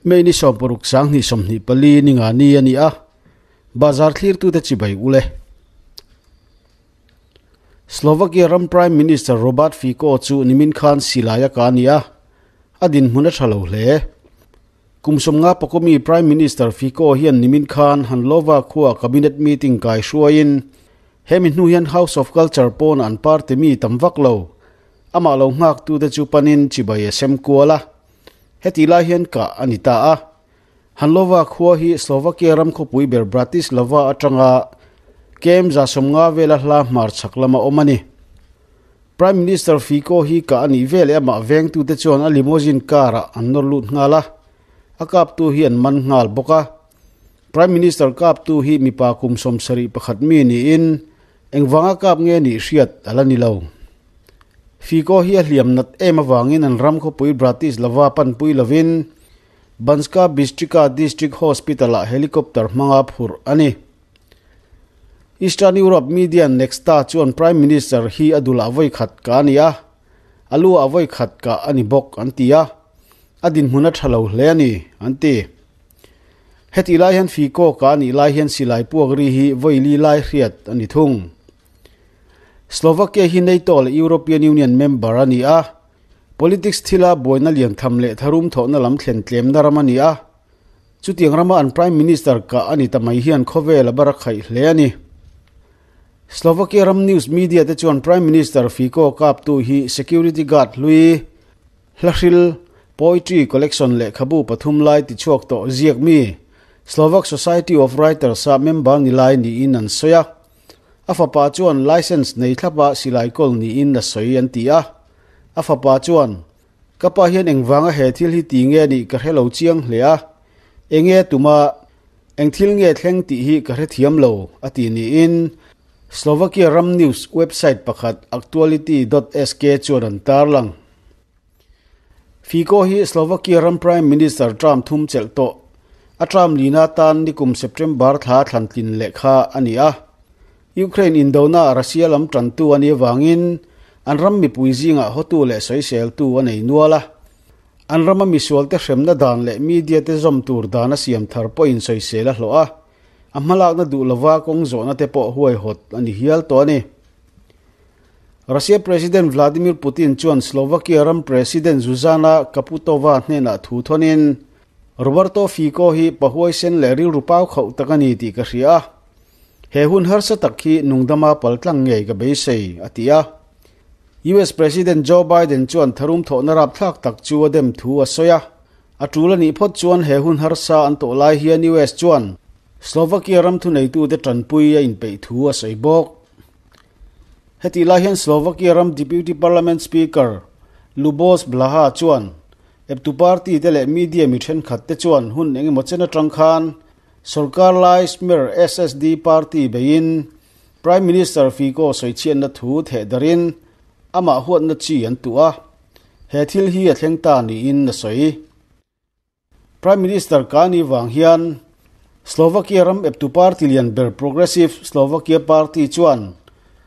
May ni 60 2024 ni nga ni ani a. Bazar thlir tu te chibai ule. Slovakia ram Prime Minister Robert Fico chu nimin khan silaya ka ni a. Adin hmuna thalo hle. Kumsom nga pakomi Prime Minister Fico hian nimin khan Hanlova khuwa cabinet meeting kai hruain hemi hnu hian House of Culture pawn an party mi tamvak lo. Ama lo ngak tu te chu panin chibai sem kuala. Heti lai hian ka ani ta a. Hanlova khuwa hi Slovakia ram khawpui ber Bratislava atanga kem za somnga vela hla hmar chaklama omani. Prime Minister Fico hi ka ani vele ama veng tu te chuan a limousine car a an nawr lut nghal a. A kap tu hi an man nghal bawk a. Prime Minister kap tu hi mipa kum 71 mi niin engwanga kap nge ni hriat ala ni lo. Fico hi a hliam nat em awangin an ram khawpui Bratislava panpui lovin Banska Bystrica District Hospital a helicopter hmanga phur ani. Eastern Europe media Nexta chuan Prime Minister hi adula voi khat ka ani a. Alu a voi khat ka ani bawk an ti a. Adin hmuna thalo hle ani an ti. Heti lai hian Fico ka ani lai hian silai puak ri hi voi li lai hriat ani thung. Slovakia hi NATO le European Union member ani a. Politics thila boina lian tham le tharum thona lam thlen tlem na ram ani a. Chutiang rama an Prime Minister ka ani tamai hian khawvel a bara khai hle ani. Slovakia ram news media te chuan Prime Minister Fico kap tu hi security guard lui hlahril poetry collection le khabu pathum lai ti chuak to ziak mi Slovak Society of Writers a member ni lai ni in an soya. Afa pa chuan license nei thlapa silai kol ni in na soi an ti a. Afa pa chuan kapa hian engwanga he thil hi ti nge ni ka helo chiang hle a. Enge tuma eng thil nge thleng ti hi ka hre thiam lo ati ni in Slovakia ram news website pakhat aktuality.sk chuan an tarlang. Fico hi Slovakia ram Prime Minister Trump thum chel to. A Trump lina tan nikum September thla thlantlin lekha ani a. Ukraine Indona Russia lam tantu ani wangin an ram mi puizinga hotu le soisel tu anei nuala. An rama mi sual te hremna dan le media te zom tur dana siam thar po in soisel a hlo a. Amalak na du lova kong zo na te po huai hot ani hial to ani. Russia President Vladimir Putin chuan Slovakia ram President Zuzana Kaputova hnena thu thonin Roberto Fico hi pahuai sen le ril rupau khau takani ti ka hria. He hun har sa tak hi nungdama paltlang ngei ka beisei atia. US President Joe Biden chuan tharum tho na rap thlak tak chu adem thu a soya. Atula ni phot chuan he hun har sa an to lai hian US chuan Slovakia ram thu nei tu te tanpui a in pe thu a sei bawk. Heti lai hian Slovakia ram Deputy Parliament Speaker Lubos Blaha chuan eptu party te le media mi then khat te chuan hun engemaw chen atang khan Sarkar lai Smer SSD party bein Prime Minister Fico soichian na thu the darin ama huat na chi an tu a. He thil hi a thleng ta ni in na soi. Prime Minister Kani wang hian Slovakia ram eptu party lian ber Progressive Slovakia Party chuan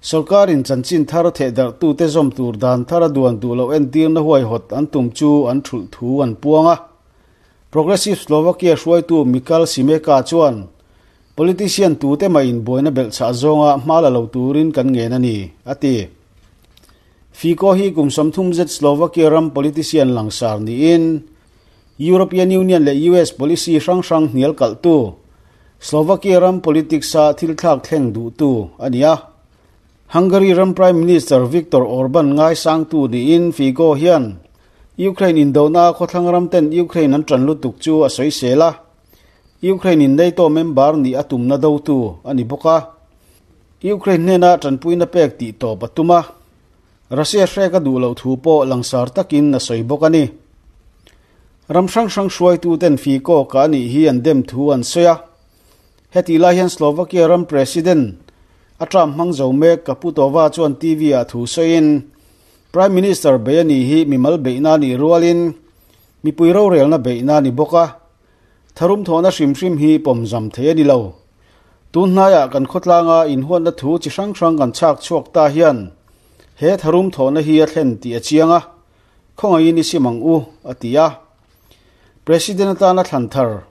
Sarkar in chanchin thar the dar tu te zom tur dan thara duan du lo en tir na huai hot an tum chu an thul thu an puanga. Progressive Slovakia hruai tu Mikal Simeka chuan politician tu te mai in boina bel cha zonga hmala lo turin kan nge na ni ati. Fico hi kum 30 zet Slovakia ram politician langsar ni in European Union le US policy hrang hrang hnial kal tu Slovakia ram politics a thil thlak thleng du tu ania. Hungary ram Prime Minister Viktor Orban ngai sang tu ni in Fico hian Ukraine Indona khothlang ram ten Ukraine an tran lutuk chu a soisela. Ukraine in NATO member ni atum na do tu ani boka. Ukraine ne na tanpui na pek ti to patuma. Russia hreka du lo thu po langsar takin na soi bokani. Ram hrang hrang hruai tu ten Fico ka ni hi an dem thu an soya. Heti lai hian Slovakia ram President Atram hmang zo mek Kaputova chuan TV a thu soin Prime Minister Bayani hi mimal beina ni rualin mi puiro rel na beina ni boka. Tharum thona hrim hrim hi pomzam the ani lo. Tun hnaya kan khotlanga in huan na thu chi hrang hrang kan chak chuak ta hian he tharum thona hi a thlen ti a chianga. Khongai ni simang u atia. President atana thlan thar,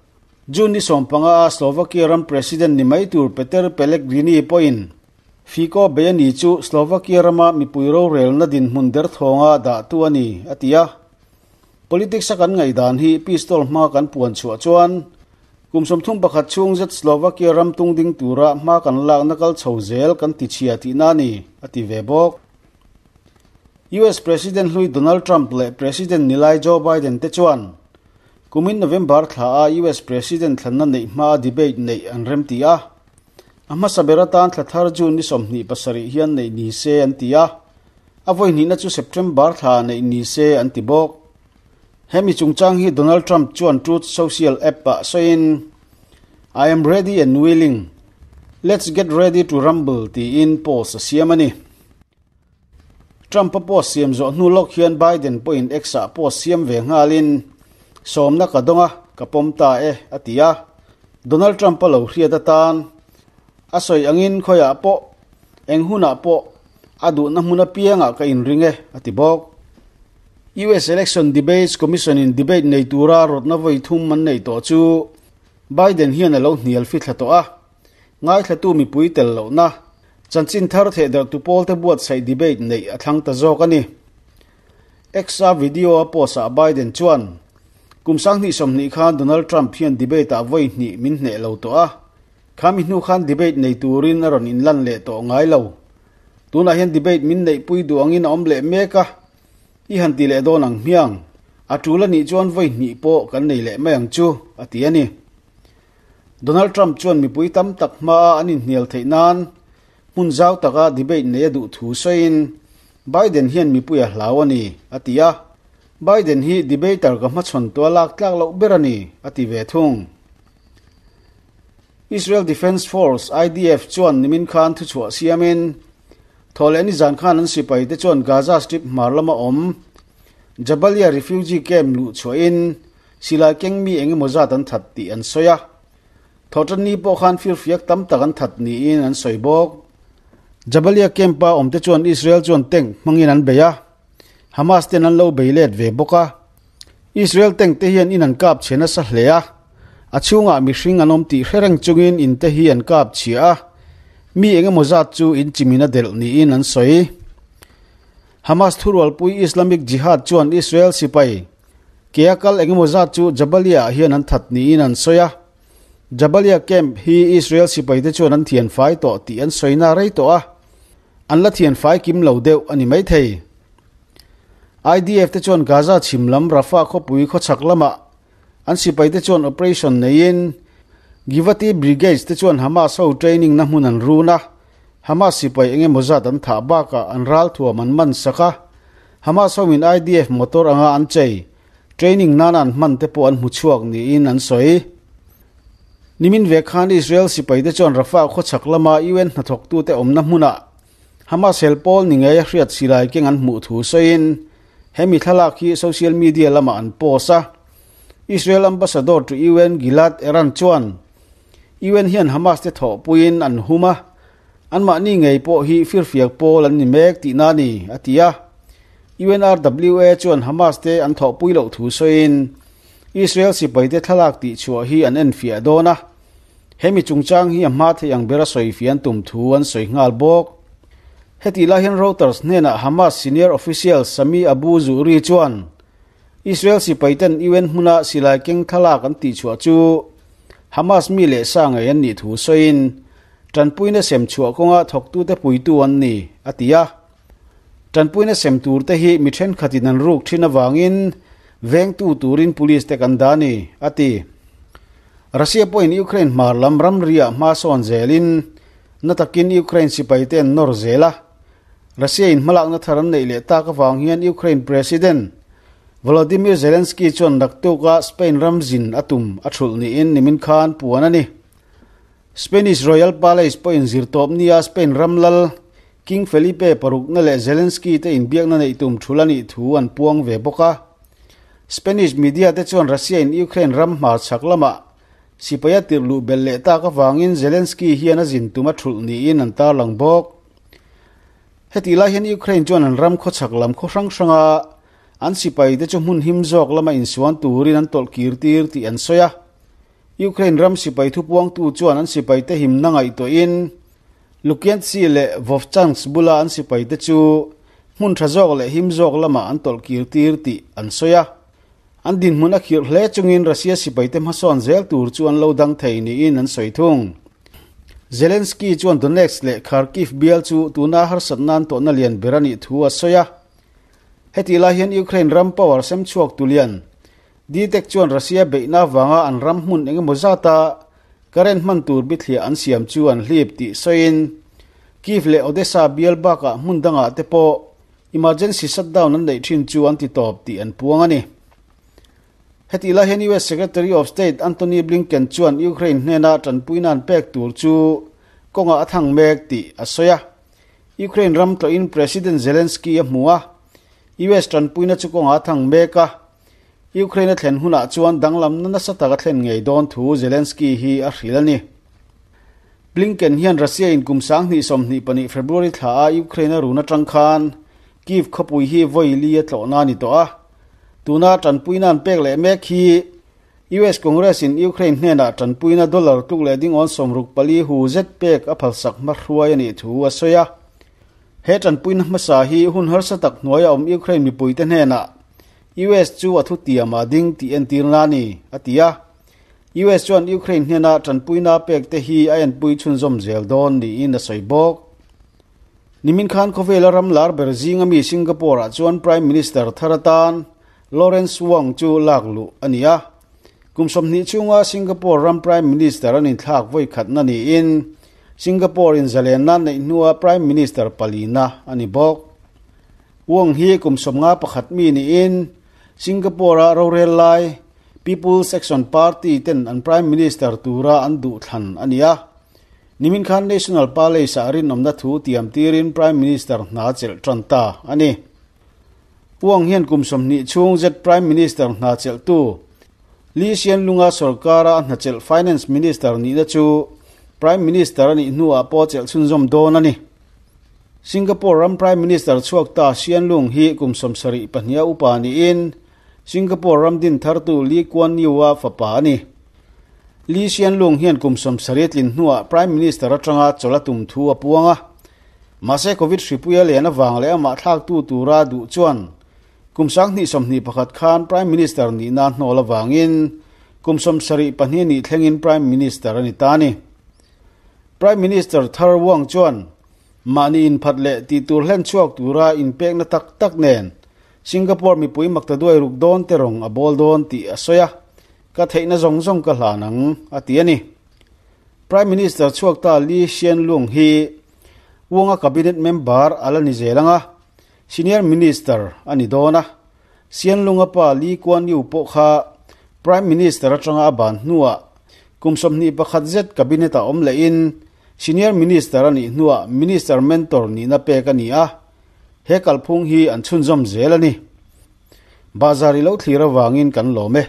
June ni 15 a Slovakia ram President ni mai tur Peter Pellegrini pawhin Fico bei a ni chu Slovakia rama mipui rorelna dinhmun derthawnga dahtu a ni, a ti a. Politics a kan ngaihdan hi pistol hma kan puan chhuah chuan kum 31 chhung zet Slovakia ram tung ding tura hma kan lakna kal chho zel kan ti chhia tihna a ni, a ti ve bawk. US President hlui Donald Trump leh President nilai Joe Biden te chuan kumin November thla a US President thlanna neih hmaa debate neih an remti a. A hmasa ber atan thla thar June ni 27 hian neih ni se an ti a, a vawi hnihna chu September thla neih ni se an ti bawk. Hemi chungchang hi Donald Trump chuan Truth Social app-ah sawiin, I am ready and willing. Let's get ready to rumble tiin post a siam a ni. Trump-a post siam zawh hnu lawk hian Biden pawhin X-ah post siam ve nghalin, Sawmna ka dawng a, ka pawm ta e, a ti a. Donald Trump-a lo hriat atan a sawi angin khawiah pawh, eng hunah pawh a duhna hmun apiangah ka inring e, a ti bawk. US Election Debates Commission-in debate nei tura rawtna vawi thum an neih tawh chu Biden hian a lo hnial fithla tawh a. Ngaithlatu mipui tel lohna, chanchin thar thehdarhtu pawlte buatsaih debate neih a thlang ta zawk a ni. X-a video a post-ah Biden chuan, Kum 2020 khan Donald Trump hian debate-ah vawi hnih min hneh lo tawh a, khami hnu khan debate nei turin a rawn inlan leh tawh ngai lo. Tunah hian debate min neihpui duh angin a awm leh mek a, i han ti leh dawn ang hmiang. A tul a nih chuan vawi hnih pawh kan nei leh mai ang chu, a ti a ni. Donald Trump chuan mipui tam tak hmaa an inhnial theih nan hmun zau taka debate nei a duh thu sawiin Biden hian mipui a hlau a ni, a ti a. Biden hi debater ka hmachhawn tua lak tlak loh ber a ni, a ti ve thung. Israel Defense Force, IDF, chuan nimin khan thuchhuah siamin thawhleh nizan khan an sipaite chuan Gaza Strip hmar lama awm Jabalia refugee camp luh chhuahin Silai keng mi eng emaw zat an that tih an sawi a, Thawhtanni pawh khan firfiak tam tak an that niin an sawi bawk. Jabalia camp-a awmte chuan Israel chuan tank hmangin an bei a, Hamas ten an lo bei let ve bawk a. Israel tank te hian in an kap chhe nasa hle a, a chhungah mihring an awm tih hre reng chungin in te hi an kap chhia a, mi eng emaw zat chu in chimin a delh niin an sawi. Hamas thurualpui Islamic Jihad chuan Israel sipai Kea kal engemaw zat chu Jabalia-ah hian an that niin an sawi a. Jabalia camp hi Israel sipaite chuan an thian fai tawh tih an sawina rei tawh a, an la thian fai kim lo deuh a ni maithei. IDF te chuan Gaza chhim lam Rafah khawpui khawchhak lamah an sipaite chuan operation neiin Givati Brigades te chuan Hamas ho training na hmun an run a, Hamas sipai engemaw zat an thah bakah an ralthuam an man sak a, Hamas hoin IDF motor anga an chei, training nana an hman te pawh an hmu chhuak niin an sawi. Nimin ve khan Israel sipaite chuan Rafah khawchhak lama UN hnathawktute awmna hmunah Hamas hel pawl ni ngei a hriat silai keng an hmuh thu sawiin hemi thlalak hi social media lamah an post a. Israel Ambassador to UN Gilad Erdan chuan UN hian Hamas te thawhpuiin an hum a, anmahni ngei pawh hi firfiak pawl an ni mek tihna a ni, a ti a. UNRWA chuan Hamas te an thawhpui loh thu sawiin Israel sipaite thlalak tihchhuah hi an enfiah dawn a, hemi chungchang hi a hma thei ang bera sawifiah an tum thu an sawi nghal bawk. Hetih lai hian Reuters hnenah Hamas senior official Sami Abu Zuhri chuan Israel sipaiten UN hmuna silai keng thlalak an tihchhuah chu Hamas mi leh sa ngei an nih thu sawiin tanpuina sem chhuah kawnga thawktute puitu an ni, a ti a. Tanpuina sem turte hi mi thenkhatin an ruk thin avangin vengtu turin police te kan dah a ni, a ti. Russia pawhin Ukraine hmar lam ramriah hma sawn zelin na takin Ukraine sipaite an nawr zel a. Russia in hmalakna thar an neih leh tak avang hian Ukraine President Volodymyr Zelensky chuan naktuka Spain ram zin a tum a thulh niin nimin khan puan a ni. Spanish Royal Palace pawhin zirtawp nia Spain ram lal King Felipe parukna leh Zelensky te inbiakna neih tum thul a nih thu an puang ve bawk a. Spanish media te chuan Russia in Ukraine ram hmarchhak lamah sipai a tirh luh belh leh tak avangin Zelensky hian a zin tum a thulh niin an tarlang bawk. Hetih lai hian Ukraine chuan an ram khawchhak lam khaw hrang hranga an sipai te chu hmun him zawk lama insuan turin an tawlh kir tir tih an sawi a. Ukraine ram sipai thupuangtu chuan an sipai te himna ngaihtuahin Lukiantsi leh Vovchansk bula an sipai te chu hmun tha zawk leh him zawk lamah an tawlh kir tir tih an sawi a. An dinhmun a khirh hle chungin Russia sipaite hmasawn zel tur chu an lo dang thei niin an sawi thung. Zelensky chuan Donetsk leh Kharkiv bial chu tuna harsat nan tawhna lian ber a nih thu a sawi a. Hetih lai hian Ukraine ram power sem chhuak tu lian DTEK chuan Russia beihna avanga an ram hmun eng emaw zata current hman tur bithliah an siam chu an hlip tih sawiin Kyiv leh Odesa bial bakah hmun dangah te pawh Emergency shutdown an neih thin chu an ti tawp tih an puang a ni. Hetih lai hian US Secretary of State Antony Blinken chuan Ukraine hnena tanpuina an pek tur chu kawngah a thang mek tih a sawi a. Ukraine ram tlawhin President Zelensky a hmu a, US tanpuina chu kawngah a thang mek a, Ukraine a thlen hunah chuan danglamna nasa tak a thlen ngei dawn thu Zelensky hi a hrilh a ni. Blinken hian Russia in kum 2022 February thla a Ukraine a run atang khan Kyiv khawpui hi vawi li a tlawhna a ni tawh a. Tuna tanpuina an pek leh mek hi US Congress in Ukraine hnenah tanpuina dollar tluk leh dingawn 64 hu zet pek a phalsak hmahruai a nih thu a sawi a. He tanpuina hmasa hi hun harsa tak hnuaia awm Ukraine mipuite hnenah US chu a thutiam a ding tih entirna a ni, a ti a. US chuan Ukraine hnena tanpuina pek te hi a enpui chhunzawm zel dawn niin a sawi bawk. Nimin khan khawvela ram lar ber zinga mi Singapore-ah chuan Prime Minister thar atan Lawrence Wong chu lak luh a ni a. Kum 20 chhunga Singapore ram Prime Minister an inthlak vawi khatna niin Singapore in zalenna neih hnua Prime Minister palina a ni bawk. Wong hi kum 51 mi niin Singapore-a rorel lai People's Action Party ten an Prime Minister tura an duh thlan a ni a. Nimin khan National Palace-ah rinawmna thu tiam tirin Prime Minister hna chelh tan ta a ni. Wong hian kum 20 chhung zet Prime Minister hna chelhtu Lee Hsien Loong-a sorkara a hna chelh Finance Minister nihna chu Prime Minister a nih hnuah pawh chelh chhunzawm dawn a ni. Singapore ram Prime Minister chhuak ta Hsien Loong hi kum 72 a upa niin Singapore ram din thartu Lee Kuan Yew-a fapa a ni. Lee Hsien Loong hian kum 70 tlin hnuah Prime Minister atanga chawlh a tum thu a puang a. Mahse Covid hripui a len avang leh amah thlaktu tura duh chuan kum 2021 khan Prime Minister nihna hnawl avangin kum 72 nih thlengin Prime Minister a ni ta a ni. Prime Minister thar Wong chuan mahni inphat leh tihtur hlen chhuak tura inpekna tak tak nen Singapore mipui makta duai ruk dawn te rawng a bawl dawn tih a sawi a, ka theihna zawng zawng ka hlan ang, a ti a ni. Prime Minister chhuak ta Lee Hsien Loong hi Wong-a cabinet member a la ni zel ang a, senior minister a ni dawn a. Hsien Loong-a pa Lee Kuan Yew pawh kha Prime Minister atanga a ban hnuah kum 21 zet cabinet-ah awm lehin senior minister a nih hnuah minister mentor nihna pek a ni a. He kalphung hi an chhunzawm zel a ni. Bazar i lo thlir avangin kan lawm e.